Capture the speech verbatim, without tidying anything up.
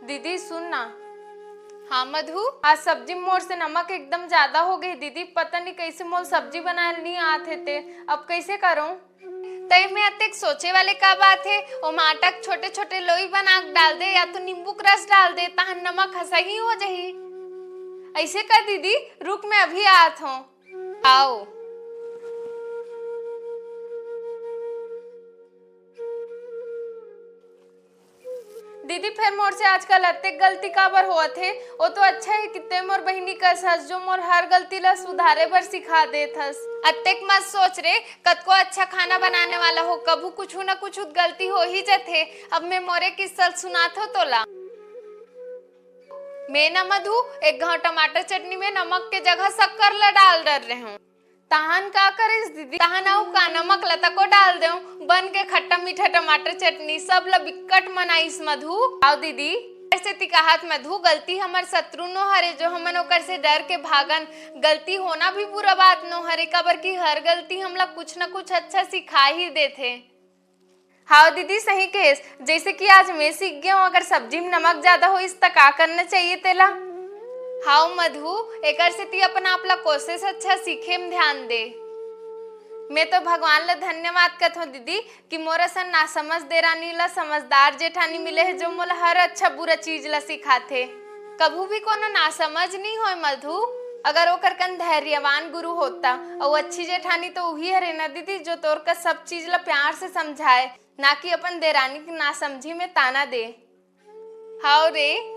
दीदी सुन ना। हाँ मधु, आज सब्जी में मोर से नमक एकदम ज्यादा हो गई दीदी, पता नहीं कैसे मोर सब्जी बनाए नहीं आत हे ते, अब कैसे करूँ? तई में अतेक सोचे वाले का बात हे? ओमा आटा के छोटे छोटे लोई बना के डाल दे या तो नींबू के रस डाल दे, तहन नमक ह सही हो जाही। ऐसे कर दीदी, रुक मैं अभी आत हूँ। आओ। दीदी, फेर मोर से आजकल अतेक गलती काबर होवत हे? ओ तो अच्छा हे कि ते मोर बहिनी कस हस, जो मोर हर गलती ला सुधारे बर सिखा देत हस। अतेक मत सोच रे, कतको अच्छा खाना बनाने वाला हो, कभू कुछु न कुछु गलती हो ही जथे। अब मैं मोरे किस्सा सुनात हो तोला। मैं न मधु, एक घाव टमाटर चटनी में नमक के जगह शक्कर ला डाल डर रहे हूँ। तहन का करिस दीदी? तहन अउ का नमक ल तको डाल देव। बन के खट्टा मीठा टमाटर चटनी, सब ल बिक्कट मन आइस मधु। आओ दीदी, ऐसे ती कहत मधु, गलती हमर शत्रु नो हरे, जो हमन ओकर से डर के भागन। गलती होना भी बुरा बात नो हरे, काबर कि हर गलती हमला कुछ न कुछ अच्छा सिखा ही देथे। हाव दीदी, सही कहेस। जैसे कि आज मैं सीख गया हूँ, अगर सब्जी में नमक ज्यादा होइस त का करना चाहिए तेला? हाव मधु, एकर सेती अपन आप ला कोशिश अच्छा सीखे में ध्यान दे। मैं तो भगवान ला धन्यवाद कहत हूँ दीदी कि मोर असन नासमझ देरानी ला समझदार जेठानी मिले है, जो मोला हर अच्छा बुरा चीज ला सिखाथे। कभू भी कोनो नासमझ नहीं होय मधु, अगर ओकर कन धैर्यवान गुरु होता, अउ अच्छी जेठानी तो उही हरे ना दीदी, जो तोर का सब चीज ला प्यार से समझाए, ना कि अपन देरानी के नासमझी में ताना दे। हाव रे,